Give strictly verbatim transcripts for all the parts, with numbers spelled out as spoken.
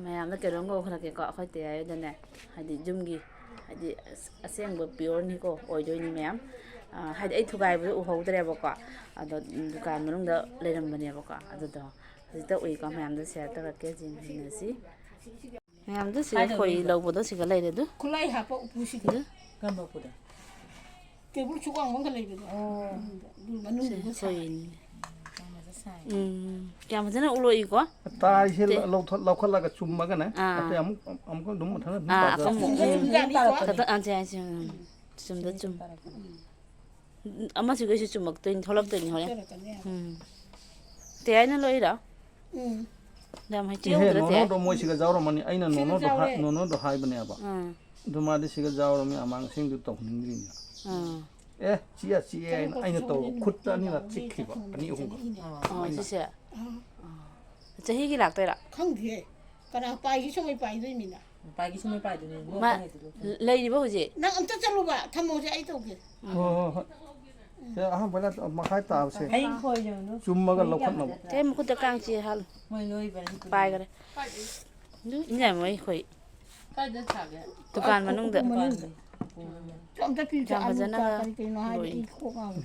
ꯃꯌꯥꯝꯗ ꯀꯩꯅꯣꯝ ꯀꯧꯈꯠꯂꯛꯀꯦꯀꯣ, ꯑꯩꯈꯣꯏ ꯇꯌꯥꯏꯗꯅꯦ, ꯍꯥꯏꯗꯤ ꯌꯨꯝꯒꯤ, ꯍꯥꯏꯗꯤ ꯑꯁ-, ꯑꯁꯦꯡꯕ pure ꯅꯤꯀꯣ ꯑꯣꯏꯗꯣꯏꯅꯤ ꯃꯌꯥꯝ꯫ ꯑ, ꯍꯥꯏꯗꯤ ꯑꯩ ꯊꯨꯒꯥꯏꯕꯗꯣ ꯎꯍꯧꯗ꯭ꯔꯦꯕꯀꯣ, ꯑꯗꯣ ꯗꯨꯀꯥꯟ ꯃꯅꯨꯡꯗ ꯂꯩꯔꯝꯕꯅꯦꯕꯀꯣ, ꯑꯗꯨꯗꯣ ꯍꯧꯖꯤꯛꯇ ꯎꯏꯀꯣ, ꯃꯌꯥꯝꯗ share ꯇꯧꯔꯛꯀꯦ, ꯌꯦꯡꯃꯤꯟꯅꯁꯤ꯫ ꯃꯌꯥꯝꯗ ꯁꯤꯗ ꯀꯥꯏꯗ ꯈꯣꯏ ꯂꯩꯕ? ꯂꯧꯕꯗꯣ ꯁꯤꯒ ꯂꯩꯔꯦ ꯑꯗꯨ꯫ ꯈꯨꯠꯂꯥꯏ ꯍꯥꯞꯄ ꯎꯄꯨꯁꯤꯗ꯫ ꯑꯗꯨ? ꯀꯔꯝꯕ ꯎꯄꯨꯗ? ꯇꯦꯕꯜ ꯁꯨꯛ ꯋꯥꯡꯕ ꯑꯃꯒ ꯂꯩꯕꯗꯣ꯫ ꯑꯣ꯫ ꯑꯗꯨ ꯃꯅꯨꯡꯗꯨꯗ ꯁꯥꯏ꯫ ꯈꯣꯏꯅꯤ꯫ ꯎꯝ, ꯀꯌꯥꯝ ꯐꯖꯅ ꯎꯠꯂꯛꯏꯀꯣ? ꯇꯥꯏꯁꯦ ꯇꯦ- ꯂꯧꯊꯣꯛ-, ꯂꯧꯈꯠꯂꯒ ꯆꯨꯝꯃꯒꯅꯦ, ꯑꯥ꯫ ꯑꯇꯩ ꯑꯃꯨꯛ, ꯑꯃꯨꯛ ꯑꯗꯨꯝ ꯃꯊꯟꯇ ꯑꯗꯨꯝ ꯑꯥ, ꯇꯥꯖꯔꯛꯄ꯫ ꯑꯀꯨꯝ-, ꯎꯝ꯫ ꯌꯥꯅꯤꯀꯣ? ꯈꯇ-, ꯑꯥ, ꯁꯦ, ꯁꯦ, ꯎꯝ꯫ ꯆꯨꯝꯗ ꯆꯨꯝ꯫ ꯎꯝ꯫ ꯑꯃꯁꯤꯒꯩꯁꯨ ꯆꯨꯝꯃꯛꯇꯣꯏꯅꯤ, ꯊꯣꯛꯂꯛꯇꯣꯏꯅꯤ ꯍꯣꯔꯦꯟ꯫ ꯊꯣꯛꯂꯛꯀꯅꯤ꯫ ꯎꯝ꯫ ꯇꯦ ꯍꯥꯏꯅ ꯂꯣꯏꯔꯣ? ꯎꯝ꯫ ꯌꯥꯝ ꯍꯩ ꯏꯍꯦ, ꯆꯦꯟꯗ꯭ꯔꯗꯤ꯫ ꯅꯣꯅꯣꯗꯣ ꯃꯣꯏ ꯁꯤꯒ ꯌꯥꯎꯔꯝꯃꯅꯤ꯫ ꯑꯩꯅ ꯁꯤꯒ ꯅꯣꯅꯣꯗꯣ ꯍꯥꯏ-, ꯌꯥꯎꯔꯦ꯫ ꯅꯣꯅꯣꯗꯣ ꯍꯥꯏꯕꯅꯦꯕ꯫ ꯎꯝ꯫ ꯑꯗꯨ ꯃꯥꯗꯤ ꯁꯤꯒ ꯌꯥꯎꯔꯝꯃꯤ, ꯑꯃꯥꯡꯁꯤꯡꯗꯨ ꯇꯧꯍꯟꯅꯤꯡꯗ꯭ꯔꯤꯅꯦ꯫ ꯎꯝ꯫ ꯑꯦ, ꯆꯤꯛꯑ ꯆꯤꯛꯑꯦ ꯍꯥꯏꯅ ꯑꯩꯅ ꯇꯧ-, ꯈꯨꯠꯇ ꯑꯅꯤꯔꯛ ꯆꯤꯛꯈꯤꯕ, ꯑꯅꯤ ꯑꯍꯨꯝ꯫ ꯑꯣ, ꯁꯤꯁꯦ? ꯑꯥ꯫ ꯆꯍꯤꯒꯤ ꯂꯥꯛꯇꯣꯏꯔꯥ? ꯈꯪꯗꯦꯍꯦ꯫ ꯀꯅꯥ ꯄꯥꯏꯒꯦ ꯁꯨꯡꯄꯥꯏ ꯄꯥꯏꯗꯣꯏꯃꯤꯅ꯫ ꯄꯥꯏꯒꯦ ꯁꯨꯡꯄꯥꯏ ꯄꯥꯏꯗꯣꯏꯅꯤ꯫ ꯃꯥ ꯂꯣꯛꯄ ꯍꯩꯇꯦ, ꯂꯣꯛꯄ ꯍꯩꯇꯦ꯫ ꯂꯩꯔꯤꯕꯣ ꯍꯧꯖꯤꯛ? ꯅꯪ ꯑꯝꯇ ꯆꯠꯂꯨꯕ, ꯊꯝꯃꯣꯁꯦ ꯑꯩ ꯇꯧꯒꯦ꯫ ꯎꯝ꯫ ꯍꯣꯏ, ꯍꯣꯏ, ꯍꯣꯏ꯫ ꯁꯦ, ꯑꯍꯥꯟꯕ ꯃꯈꯥꯏ ꯇꯥꯕꯁꯦ꯫ ꯍꯌꯦꯡ ꯈꯣꯏ ꯌꯦꯡꯉꯨ꯫ ꯆꯨꯝꯃꯒ ꯂꯧꯈꯠꯅꯕ꯫ ꯀꯩ ꯃꯈꯨꯠꯇ ꯀꯥꯡ ꯆꯦ ꯍꯥꯜꯂꯨ꯫ ꯃꯣꯏ ꯂꯣꯏꯕꯅꯤ꯫ ꯄꯥꯏꯈꯔꯦ꯫ ꯑꯗꯨ ꯏꯟꯖꯥꯡ ꯃꯣꯏ ꯑꯩꯈꯣꯏ ꯀꯥꯏꯗ ꯊꯥꯒꯦ? ꯗꯨꯀꯥꯟ ꯃꯅꯨꯡꯗ꯫ ꯃꯅꯨꯡꯗ꯫ ꯑꯝꯇ ꯄꯤꯌꯨꯁꯦ, ꯌꯥꯝ ꯑꯂꯨ ꯐꯖꯅꯒ ꯀꯔꯤ ꯀꯔꯤꯅꯣ ꯍꯥꯏꯗꯣ ꯂꯣꯏꯔꯤ꯫ ꯑꯩ ꯀꯣꯛ ꯉꯥꯎꯔꯦ꯫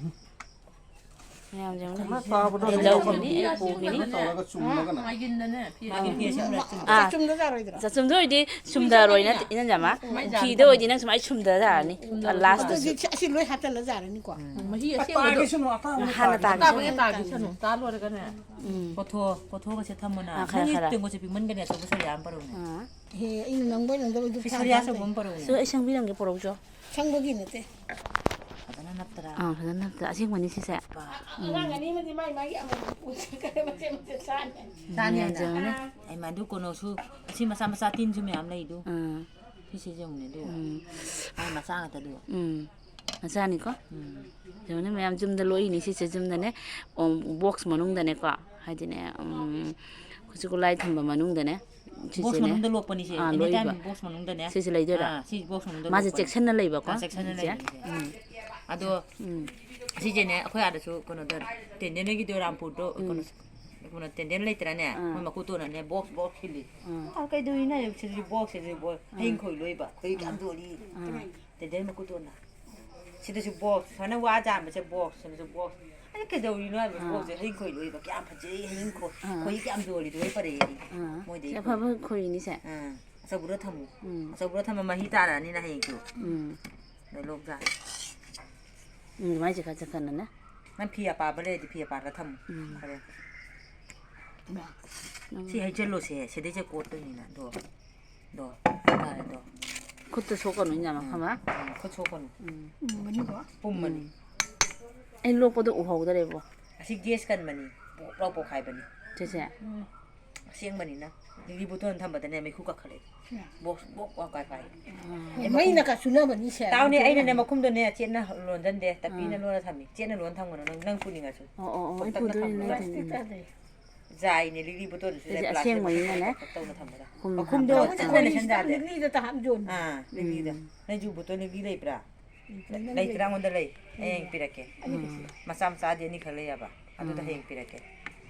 ꯃꯌꯥꯝꯁꯦ ꯑꯃꯨꯛ ꯈꯔ ꯇꯥꯕꯗꯣ ꯑꯩ ꯂꯧꯈꯤꯅꯤ, ꯑꯩ ꯄꯨꯈꯤꯅꯤ꯫ ꯀꯩꯅꯣ ꯇꯧꯔꯒ ꯆꯨꯝꯃꯒꯅꯦ꯫ ꯃꯥꯒꯤꯟꯗꯅꯦ ꯐꯤ ꯑꯃ꯫ ꯃꯥꯒꯤ ꯐꯤ ꯑꯁꯦꯡꯕ ꯆꯨꯝꯃꯦ꯫ ꯑꯥ꯫ ꯆꯨꯝꯗ ꯌꯥꯔꯣꯏꯗ꯭ꯔꯥ? ꯆ-, ꯆꯨꯝꯗ ꯑꯣꯏꯗꯤ ꯁꯨꯝꯗꯔꯣꯏ ꯅꯠꯇꯦ, ꯏꯅꯝꯖꯃ꯫ ꯃꯥꯏ ꯖꯥꯔ ꯐꯤꯗ ꯑꯣꯏꯗꯤ ꯅꯪ ꯁꯨꯃꯥꯏꯅ ꯁꯨꯝꯗ ꯌꯥꯔꯅꯤ꯫ ꯁꯨꯝꯗꯔꯣꯏ꯫ ꯂꯥꯁꯇꯁꯨ꯫ ꯑꯗꯨꯗꯤ ꯑꯁꯤ ꯂꯣꯏ ꯍꯥꯞꯆꯜꯂ ꯌꯥꯔꯅꯤꯀꯣ? ꯎꯝ, ꯃꯍꯤ ꯑꯁꯦꯡꯕꯗꯣ꯫ ꯇꯥꯒꯦꯁꯅꯨ, ꯑꯇꯥꯡꯕꯗꯣ ꯍꯥꯟꯅ ꯇꯥꯒꯦꯁꯅꯨ꯫ ꯇꯥꯒꯦꯁꯅꯨ꯫ ꯇꯥꯒꯦꯁꯅꯨ꯫ ꯇꯥ ꯂꯣꯏꯔꯒꯅꯦ꯫ ꯎꯝ꯫ ꯀꯣꯊꯣ-, ꯀꯣꯊꯣꯛꯑꯒꯁꯦ ꯊꯝꯃꯣꯅ꯫ ꯑꯥ, ꯈꯔ, ꯅꯪꯒꯤ ꯈꯔ꯫ ꯇꯦꯡꯀꯣꯠꯁꯦ ꯄꯤꯛꯃꯟꯒꯅꯤ, ꯑꯆꯧꯕ ꯁꯔꯨꯛ ꯌꯥꯝ ꯄꯔꯧꯅꯦ꯫ ꯑꯥ꯫ ꯍꯦ, ꯑꯩꯅ ꯅꯪꯕꯣꯏ ꯅꯪꯗꯕꯣꯏ ꯗꯨꯛ ꯐꯤꯁꯔꯤ ꯊꯥ ꯑꯆꯧꯕ ꯊꯥ ꯑꯃ ꯄꯔꯧꯅꯦ꯫ ꯁꯣ, ꯑꯩ ꯁꯪꯕꯤꯔꯝꯒꯦ, ꯄꯣꯔꯧꯆꯣ꯫ ꯁꯪꯕꯒꯤ ꯅꯠꯇꯦ꯫ ꯐꯖꯅ ꯅꯞꯇꯔꯥ? ꯑꯥ, ꯐꯖꯅ ꯅꯞꯇ-, ꯑꯁꯦꯡꯕꯅꯤ ꯁꯤꯁꯦ꯫ ꯄꯥ꯫ ꯑꯉꯥꯡ ꯑꯅꯤꯃꯗꯤ ꯃꯥꯏ ꯃꯥꯒꯤ ꯑꯃꯃꯝ ꯄꯨꯖꯈ꯭ꯔꯦ, ꯃꯆꯦꯠ ꯃꯆꯦꯠ ꯆꯥꯅꯤ꯫ ꯆꯥꯅꯤ ꯍꯥꯏꯅ꯫ ꯌꯦꯡꯉꯨꯅꯦ꯫ ꯑꯩ ꯃꯗꯨ ꯀꯣꯅꯣꯁꯨ ꯑꯁꯤ ꯃꯆꯥ ꯃꯆꯥ ꯇꯤꯟꯁꯨ ꯃꯌꯥꯝ ꯂꯩꯗꯨ꯫ ꯑꯥ꯫ ꯁꯤꯁꯦ ꯌꯦꯡꯉꯨꯅꯦ ꯑꯗꯨ꯫ ꯎꯝ꯫ ꯃꯥꯏ ꯃꯆꯥ ꯉꯥꯛꯇꯗꯨ꯫ ꯎꯝ꯫ ꯃꯆꯥꯅꯤꯀꯣ? ꯎꯝ꯫ ꯌꯦꯡꯉꯨꯅꯦ ꯃꯌꯥꯝ, ꯌꯨꯝꯗ ꯂꯣꯛꯏꯅꯤ ꯁꯤꯁꯦ, ꯌꯨꯝꯗꯅꯦ꯫ ꯑꯣ, box ꯃꯅꯨꯡꯗꯅꯦꯀꯣ꯫ ꯍꯥꯏꯗꯤꯅꯦ, ꯎꯝ, ꯈꯨꯠꯁꯨ ꯈꯨꯠꯂꯥꯏ ꯊꯝꯕ ꯃꯅꯨꯡꯗꯅꯦ꯫ Box ꯁꯤꯁꯤꯅꯦ꯫ ꯃꯅꯨꯡꯗ ꯂꯣꯛꯄꯅꯤ ꯁꯤ꯫ ꯑꯥ, anytime ꯂꯣꯛꯏꯕ꯫ Box ꯃꯅꯨꯡꯗꯅꯦ꯫ ꯁꯤꯁꯦ ꯂꯩꯗꯣꯏꯔꯥ? ꯑꯥ, ꯁꯤ box ꯃꯅꯨꯡꯗ ꯃꯥꯁꯦ ꯂꯣꯛꯄꯅꯤ꯫ ꯆꯦꯛꯁꯟꯅ ꯂꯩꯕꯀꯣ, ꯑꯥ, ꯆꯦꯛꯁꯟꯅ ꯁꯤꯁꯦ꯫ ꯂꯩꯕꯅꯤ ꯁꯦ꯫ ꯎꯝ꯫ ꯑꯗꯣ ꯎꯝ꯫ ꯁꯤꯁꯦꯅꯦ, ꯑꯩꯈꯣꯏ ꯑꯥꯗꯁꯨ ꯀꯩꯅꯣꯗ, ꯇꯦꯟꯗꯦꯟ ꯍꯣꯏꯒꯤꯗꯣ ꯔꯥꯝꯄꯨꯔꯗꯣ, ꯎꯝ꯫ ꯀꯩꯅꯣ, ꯃꯣꯏꯅ ꯇꯦꯟꯗꯦꯟ ꯂꯩꯇ꯭ꯔꯅꯦ? ꯑꯥ꯫ ꯃꯣꯏ ꯃꯀꯨꯇꯣꯟꯅꯅꯦ, ꯕꯣꯛꯁ, ꯕꯣꯛꯁ ꯈꯤꯜꯂꯤ꯫ ꯑꯥ꯫ ꯑꯥ, ꯀꯩꯗꯧꯔꯤꯅꯣ ꯍꯥꯏꯕ, ꯁꯤꯗꯤ ꯕꯣꯛꯁ, ꯁꯤꯗꯤ ꯕꯣꯛꯁ꯫ ꯑꯥ꯫ ꯍꯌꯤꯡ ꯈꯣꯏ ꯂꯣꯏꯕ꯫ ꯈꯣꯏ ꯀꯌꯥꯝ ꯑꯥ꯫ ꯌꯣꯜꯂꯤ? ꯑꯥ꯫ ꯇꯦꯟꯗꯦꯟ ꯃꯀꯨꯇꯣꯟꯅ꯫ ꯁꯤꯗꯁꯨ ꯕꯣꯛꯁ, ꯁꯨꯃꯥꯏꯅ ꯋꯥ ꯆꯥꯟꯕꯁꯦ ꯕꯣꯛꯁ, ꯁꯤꯗꯁꯨ ꯕꯣꯛꯁ꯫ ꯑꯩꯅ ꯀꯩꯗꯧꯔꯤꯅꯣ ꯍꯥꯏꯕ, ꯑꯥ꯫ ꯕꯣꯛꯁꯁꯦ ꯍꯌꯤꯡ ꯈꯣꯏ ꯂꯣꯏꯕ꯫ ꯀꯌꯥꯝ ꯐꯖꯩ, ꯍꯌꯤꯡ ꯈꯣꯏ꯫ ꯑꯥ꯫ ꯈꯣꯏ ꯀꯌꯥꯝ ꯌꯣꯜꯂꯤ? ꯂꯣꯏ ꯄꯔꯛꯑꯦ ꯑꯩꯗꯤ꯫ ꯑꯥ꯫ ꯃꯣꯏꯗꯩ ꯁꯤ ꯑꯐꯕ ꯈꯣꯏꯅꯤꯁꯦ? ꯑꯥ꯫ ꯑꯆꯧꯕꯗ ꯊꯝꯃꯨ꯫ ꯎꯝ꯫ ꯑꯆꯧꯕꯗ ꯊꯝꯃ ꯃꯍꯤ ꯇꯥꯔꯛꯑꯅꯤꯅ ꯍꯌꯦꯡꯁꯨ꯫ ꯎꯝ꯫ ꯂꯣꯏ ꯂꯣꯛ ꯌꯥꯔꯦ꯫ ꯎꯝ, ꯑꯗꯨꯃꯥꯏꯅ ꯆꯤꯛꯈꯠ ꯆꯤꯛꯈꯠꯅꯅꯦ꯫ ꯅꯪ ꯐꯤ ꯑꯄꯥꯕ ꯂꯩꯔꯗꯤ ꯐꯤ ꯑꯄꯥꯔꯒ ꯊꯝꯃꯨ꯫ ꯎꯝ꯫ ꯐꯔꯦ꯫ ꯎꯝ꯫ ꯁꯤ ꯍꯩꯖꯜꯂꯣꯁꯦ, ꯁꯤꯗꯩꯁꯦ ꯀꯣꯠꯇꯣꯏꯅꯤꯅ꯫ ꯑꯗꯣ, ꯑꯗꯣ, ꯐꯔꯦ ꯑꯗꯣ꯫ ꯈꯨꯠꯇ ꯁꯣꯛꯀꯅꯨ, ꯏꯟꯖꯥꯡ ꯎꯝ꯫ ꯃꯐꯝ, ꯍꯥ? ꯎꯝ, ꯈꯨꯠ ꯁꯣꯛꯀꯅꯨ꯫ ꯎꯝ꯫ ꯄꯨꯝꯒꯅꯤꯀꯣ? ꯄꯨꯝꯃꯅꯤ꯫ ꯎꯝ꯫ ꯑꯩ ꯂꯣꯛꯄꯗꯣ ꯎꯍꯧꯗꯔꯦꯕꯣ꯫ ꯑꯁꯤ ꯒꯦꯁ ꯀꯟꯕꯅꯤ, ꯄꯣꯛ ꯂꯥꯎ ꯄꯣꯛꯈꯥꯏꯕꯅꯤ꯫ ꯆꯦꯆꯦ꯫ ꯎꯝ꯫ ꯑꯁꯦꯡꯕꯅꯤꯅ꯫ ꯂꯤꯛꯂꯤ ꯕꯣꯇꯜ ꯊꯝꯕꯗꯅꯦ ꯃꯩꯈꯨ ꯀꯥꯈꯠꯂꯛꯑꯦ꯫ ꯁꯤꯅ? ꯕꯣꯛ, ꯕꯣꯛ, ꯕꯣꯛ ꯀꯥꯏ ꯀꯥꯏ꯫ ꯎꯝ꯫ ꯑꯦ, ꯃꯩꯅ ꯀ ꯁꯨꯅꯕꯅꯤ ꯁꯦ꯫ ꯇꯥꯎꯅꯦ, ꯑꯗꯨꯗꯤ ꯑꯩꯅꯅꯦ ꯃꯈꯨꯝꯗꯣꯅꯦ ꯆꯦꯠꯅ ꯂꯣꯟꯖꯟꯗꯦ, ꯇꯞꯄꯤꯅ ꯑꯥ꯫ ꯂꯣꯟꯅ ꯊꯝꯃꯤ꯫ ꯆꯦꯠꯅ ꯂꯣꯟ ꯊꯝꯒꯅꯨ, ꯅꯪ, ꯅꯪ ꯄꯨꯅꯤꯡꯉꯁꯨ꯫ ꯑꯣ, ꯑꯣ, ꯑꯣ, ꯑꯩ ꯄꯣꯛꯇꯛꯅ ꯄꯨꯗꯣꯏꯅꯦ, ꯊꯝꯃꯒ꯫ ꯅꯪ ꯄ꯭ꯂꯥꯁꯇꯤꯛ ꯄꯨꯗꯣꯏꯅꯦ꯫ ꯇꯥꯗꯦ꯫ ꯖꯥꯏꯅꯦ, ꯂꯤꯛꯂꯤ ꯕꯣꯇꯜꯗꯨꯁꯨꯅꯦ, ꯁꯤꯗꯤ ꯄ꯭ꯂꯥꯁꯇꯤꯛ ꯑꯁꯦꯡꯕꯅꯤꯅꯅꯦ꯫ ꯃꯈꯨꯝ ꯇꯧꯅ ꯊꯝꯕꯗ꯫ ꯈꯨꯝ ꯃꯈꯨꯝꯗꯣ ꯍꯥꯞꯄꯗ ꯆꯠꯅ ꯑꯥ꯫ ꯂꯩꯁꯟ ꯌꯥꯗꯦ꯫ ꯂꯤꯛꯂꯤꯗ ꯇꯥꯍꯟ ꯌꯣꯟꯕ꯫ ꯑꯥ, ꯂꯤꯛꯂꯤꯗ꯫ ꯎꯝ꯫ ꯅꯪꯁꯨ ꯕꯣꯇꯜ ꯂꯤꯛꯂꯤ ꯂꯩꯕ꯭ꯔꯥ? ꯂꯩꯇ꯭ꯔꯦ, ꯅꯪ ꯂꯩꯇ꯭ꯔꯥ? ꯂꯩ-, ꯑꯩꯉꯣꯟꯗ ꯂꯩ꯫ ꯑꯩ ꯍꯌꯦꯡ ꯎꯝ꯫ ꯄꯤꯔꯛꯀꯦ꯫ ꯑꯅꯤ ꯄꯤꯔꯛꯀꯦ꯫ ꯃꯆꯥ ꯃꯆꯥꯗꯤ ꯑꯅꯤꯈꯛ ꯂꯩ ꯍꯥꯏꯕ꯫ ꯑꯗꯨꯗ ꯎꯝ꯫ ꯍꯌꯦꯡ ꯄꯤꯔꯛꯀꯦ꯫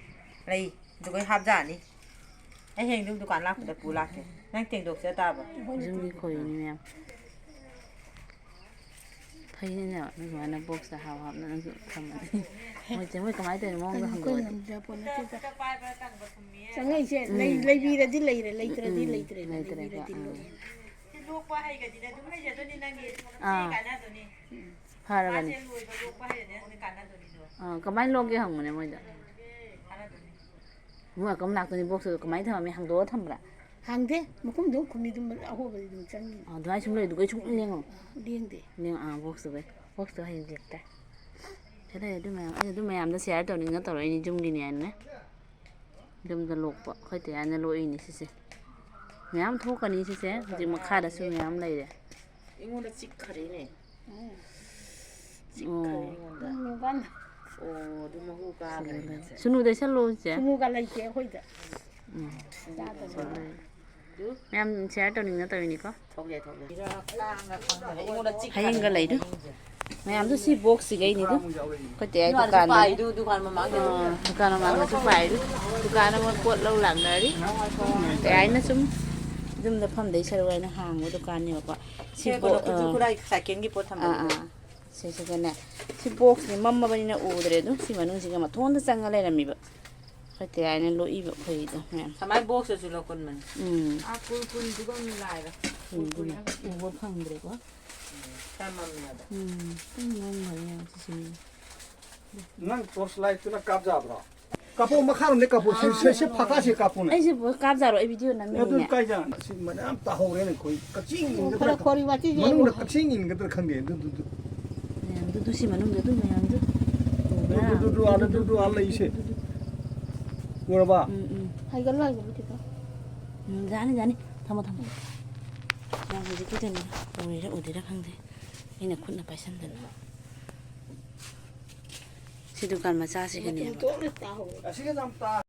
ꯂꯩ꯫ ꯑꯗꯨꯒ ꯍꯥꯞꯖꯥꯅꯤ꯫ ꯑꯩ ꯍꯌꯦꯡ ꯑꯗꯨꯝ ꯗꯨꯀꯥꯟ ꯂꯥꯛꯄꯗ ꯄꯨ ꯂꯥꯛꯀꯦ꯫ ꯅꯪ ꯇꯦꯡꯗꯣꯛꯁꯦ ꯇꯥꯕ꯭ꯔꯣ? ꯌꯨꯝꯒꯤ ꯈꯣꯏꯔꯤꯅꯤ ꯃꯌꯥꯝ꯫ ꯐꯩꯅꯦ, ꯑꯗꯨꯃꯥꯏꯅ ꯕꯣꯛꯁꯇ ꯍꯥꯞ ꯍꯥꯞꯅ ꯅꯪꯁꯨ ꯊꯝꯃꯗꯤ꯫ ꯃꯣꯏꯁꯦ, ꯃꯣꯏ ꯀꯃꯥꯏꯅ ꯇꯧꯔꯤꯅꯣ ꯃꯑꯣꯡꯗꯣ ꯑꯩꯈꯣꯏ ꯍꯪꯗꯣꯛꯑꯗꯤ꯫ ꯉꯝꯖꯄꯣꯠ ꯅꯠꯇꯦꯗ꯫ ꯆꯪꯉꯛꯏꯁꯦ ꯎꯝ꯫ ꯂꯩ-, ꯂꯩꯕꯤꯔꯗꯤ ꯂꯩꯔꯦ, ꯂꯩꯇ꯭ꯔꯗꯤ ꯎꯝ, ꯂꯩꯇ꯭ꯔꯦꯅ, ꯂꯩꯇ꯭ꯔꯦꯀꯣ, ꯂꯩꯕꯤꯔꯗꯤ ꯎꯝ꯫ ꯂꯣꯏꯔꯦ꯫ ꯁꯤ ꯂꯣꯛꯄ ꯍꯩꯒꯗꯤꯅꯦ ꯑꯗꯨꯝ ꯂꯩꯖꯗꯣꯏꯅꯤ ꯅꯪꯒꯤ꯫ ꯑꯥ꯫ ꯁꯤ ꯀꯥꯟꯅꯗꯣꯏꯅꯤ꯫ ꯐꯔꯕꯅꯤ꯫ ꯃꯥꯁꯦ ꯂꯣꯏꯕ ꯂꯣꯛꯄ ꯍꯩꯔꯗꯤ ꯅꯪꯗꯤ ꯀꯥꯟꯅꯗꯣꯏꯅꯤꯗꯣ꯫ ꯑꯥ, ꯀꯃꯥꯏꯅ ꯂꯣꯛꯀꯦ ꯍꯪꯕꯅꯦ ꯃꯣꯏꯗ꯫ ꯀꯥꯟꯅꯗꯣꯏꯅꯤ꯫ ꯃꯣꯏ ꯀꯔꯝ ꯂꯥꯛꯇꯣꯏꯅꯤ? ꯕꯣꯛꯁꯇꯨ ꯀꯃꯥꯏꯅ ꯊꯝꯃꯝꯃꯤ? ꯍꯥꯡꯗꯣꯛꯑ ꯊꯝꯕ꯭ꯔꯥ? ꯍꯥꯡꯗꯦ, ꯃꯈꯨꯝꯗꯨ ꯈꯨꯝꯃꯤ ꯑꯗꯨꯝ ꯑꯍꯣꯕꯗꯤ ꯑꯗꯨꯝ ꯆꯪꯉꯤ꯫ ꯑꯥ, ꯑꯗꯨꯃꯥꯏꯅ ꯁꯨꯝ ꯂꯩꯗꯨꯒꯩ ꯁꯨꯡ ꯂꯦꯡꯉꯣ꯫ ꯑꯥ, ꯂꯦꯡꯗꯦ꯫ ꯂꯦꯡ-, ꯑꯥ, ꯕꯣꯛꯁꯇꯨꯒꯩ꯫ ꯕꯣꯛꯁꯇꯨ ꯍꯌꯦꯡ ꯌꯦꯡꯉꯛꯀꯦ꯫ ꯁꯤ ꯂꯩ, ꯑꯗꯨ ꯃꯌꯥꯝ, ꯑꯩ ꯑꯗꯨ ꯃꯌꯥꯝꯗꯣ ꯁꯤꯌꯥꯔ ꯇꯧꯅꯤꯡꯅ ꯇꯧꯔꯛꯏꯅꯤ, ꯌꯨꯝꯒꯤꯅꯦꯅꯅꯦ꯫ ꯌꯨꯝꯗ ꯂꯣꯛꯄ, ꯑꯩꯈꯣꯏ ꯇꯌꯥꯅ ꯂꯣꯛꯏꯅꯤ ꯁꯤꯁꯦ꯫ ꯃꯌꯥꯝ ꯊꯣꯛꯀꯅꯤ ꯁꯤꯁꯦ, ꯍꯧꯖꯤꯛ ꯃꯈꯥꯗꯁꯨ ꯃꯌꯥꯝ ꯂꯩꯔꯦ꯫ ꯑꯩꯉꯣꯟꯗ ꯆꯤꯛꯈ꯭ꯔꯦꯅꯦ꯫ ꯆꯤꯛꯈ꯭ꯔꯦ ꯑꯣ꯫ ꯑꯩꯉꯣꯟꯗ꯫ ꯅꯪ ꯅꯨꯡꯕꯥꯟ꯫ ꯑꯣ, ꯑꯗꯨ ꯃꯍꯨ ꯀꯥꯈ꯭ꯔꯦ ꯅꯪꯁꯦ꯫ ꯁꯨꯅꯨꯗꯩ ꯁꯜꯂꯣ ꯏꯆꯦ꯫ ꯁꯨꯅꯨꯒ ꯂꯩꯇꯦ ꯑꯩꯈꯣꯏꯗ꯫ ꯎꯝ꯫ ꯆꯥꯗꯕ꯫ ꯃꯌꯥꯝ ꯁꯤꯌꯥꯔ ꯇꯧꯅꯤꯡꯅ ꯇꯧꯔꯤꯅꯤꯀꯣ꯫ ꯊꯣꯛꯂꯦ, ꯊꯣꯛꯂꯦ꯫ ꯑꯩꯉꯣꯟꯗ ꯆꯤꯛꯈ꯭ꯔꯦ꯫ ꯍꯌꯦꯡꯒ ꯂꯩꯗꯨ꯫ ꯃꯌꯥꯝꯗꯨ ꯁꯤ ꯕꯣꯛꯁꯁꯤꯒꯩꯅꯤꯗꯨ꯫ ꯑꯩꯈꯣꯏ ꯇꯌꯥꯏ ꯗꯨꯀꯥꯟꯗꯅꯦ꯫ ꯄꯥꯏꯗꯨ ꯗꯨꯀꯥꯟ ꯃꯃꯥꯡꯗ꯫ ꯑꯥ, ꯗꯨꯀꯥꯟ ꯃꯃꯥꯡꯗꯁꯨ ꯄꯥꯏꯔꯤ꯫ ꯗꯨꯀꯥꯟ ꯑꯃ ꯄꯣꯠ ꯂꯧ ꯂꯥꯛꯅꯔꯤ꯫ ꯇꯌꯥꯏꯅ ꯁꯨꯝ ꯌꯨꯝꯗ ꯐꯝꯗꯩ ꯁꯔꯨꯛ ꯍꯥꯏꯅ ꯍꯥꯡꯕ ꯗꯨꯀꯥꯟꯅꯦꯕꯀꯣ꯫ ꯁꯤ ꯁꯦ ꯄꯣ-, ꯀꯩꯅꯣ, ꯈꯨꯠꯁꯨ ꯑꯥ꯫ ꯈꯨꯠꯂꯥꯏ ꯁꯥꯏꯀꯦꯟꯒꯤ ꯄꯣꯠ ꯑꯥ, ꯊꯝꯕꯅꯤꯗ꯫ ꯑꯥ꯫ ꯁꯤꯁꯤꯒꯅꯦ꯫ ꯁꯤ ꯕꯣꯛꯁꯅꯤ ꯃꯝꯃꯕꯅꯤꯅ ꯎꯗ꯭ꯔꯦ꯫ ꯑꯗꯨꯝ ꯁꯤ ꯃꯅꯨꯡꯁꯤꯒ ꯃꯊꯣꯟꯗ ꯆꯪꯉ ꯂꯩꯔꯝꯃꯤꯕ꯫ ꯑꯩꯈꯣꯏ ꯇꯌꯥꯏꯅ ꯂꯣꯛꯏꯕ ꯑꯩꯈꯣꯏꯗꯣ ꯃꯌꯥꯝ꯫ ꯁꯃꯥꯏ ꯕꯣꯛꯁꯇꯁꯨ ꯂꯧꯀꯨꯟꯕꯅꯤ꯫ ꯎꯝ꯫ ꯑꯥ, ꯀꯨꯜ ꯀꯨꯟꯗꯨꯒ ꯑꯃꯨꯛ ꯂꯥꯏꯔꯣ꯫ ꯎꯝ, ꯀꯨꯜ ꯀꯨꯜ꯫ ꯎꯕ ꯐꯪꯗ꯭ꯔꯦꯀꯣ꯫ ꯈꯔ ꯃꯝꯃꯦꯕ꯫ ꯎꯝ, ꯈꯤꯇꯪ ꯃꯝꯈ꯭ꯔꯦ ꯌꯥꯝ ꯁꯤꯁꯤꯅꯤ꯫ ꯅꯪ ꯇꯣꯔꯆ ꯂꯥꯏꯠꯇꯨꯅ ꯀꯥꯞ ꯌꯥꯕ꯭ꯔꯣ? ꯀꯥꯞꯄꯣ, ꯃꯈꯥꯔꯣꯝꯗꯩ ꯀꯥꯞꯄꯣ꯫ ꯁꯤ, ꯁꯤ, ꯁꯤ ꯐꯥꯀꯥꯁꯦ ꯀꯥꯞꯄꯣꯅꯦ꯫ ꯑꯩꯁꯦ ꯀꯥꯞ ꯌꯥꯔꯣꯏ, ꯑꯩ ꯚꯤꯗꯤꯑꯣ ꯑꯦ, ꯑꯗꯨ ꯅꯝꯃꯤꯅꯦ꯫ ꯀꯥꯏ ꯖꯒꯥꯅꯣ? ꯁꯤ ꯃꯌꯥꯝ ꯇꯥꯍꯧꯔꯦꯅꯦ ꯑꯩꯈꯣꯏ꯫ ꯀꯛꯆꯤꯡ ꯏꯟꯒꯗ꯭ꯔꯥ ꯈꯔ ꯈꯪ-, ꯈꯣꯔꯤ ꯋꯥꯆꯤꯡꯁꯦ ꯃꯅꯨꯡꯗ ꯑꯃꯨꯛ ꯀꯛꯆꯤꯡ ꯏꯟꯒꯗ꯭ꯔꯥ ꯈꯪꯗꯦ꯫ ꯑꯗꯨ, ꯑꯗꯨ, ꯑꯗꯨ꯫ ꯃꯌꯥꯝꯗꯨ, ꯑꯗꯨ ꯁꯤ ꯃꯅꯨꯡꯗ ꯑꯗꯨ ꯃꯌꯥꯝꯗꯨ ꯎꯕ꯭ꯔꯥ? ꯑꯗꯨ, ꯑꯗꯨ, ꯑꯗꯨ, ꯑꯥ, ꯑꯗꯨ, ꯑꯗꯨ, ꯑꯥ, ꯂꯩꯁꯦ꯫ ꯎꯔꯕ? ꯎꯝ, ꯎꯝ꯫ ꯍꯥꯏꯒꯠꯂꯣ, ꯍꯥꯏꯒꯠꯂꯣ ꯈꯤꯇꯪ꯫ ꯎꯝ, ꯌꯥꯅꯤ, ꯌꯥꯅꯤ꯫ ꯊꯝꯃꯣ, ꯊꯝꯃꯣ꯫ ꯅꯪ ꯍꯧꯖꯤꯛꯀꯤꯗꯨꯅꯦ꯫ ꯎꯔꯤꯔꯥ ꯎꯗꯦꯔꯥ ꯈꯪꯗꯦ꯫ ꯑꯩꯅ ꯈꯨꯠꯅ ꯄꯥꯏꯁꯟꯗꯅ꯫ ꯁꯤ ꯗꯨꯀꯥꯟ ꯃꯆꯥꯁꯤꯒꯅꯦꯕ꯫ ꯑꯁꯤꯒ ꯌꯥꯝ ꯇꯥ-,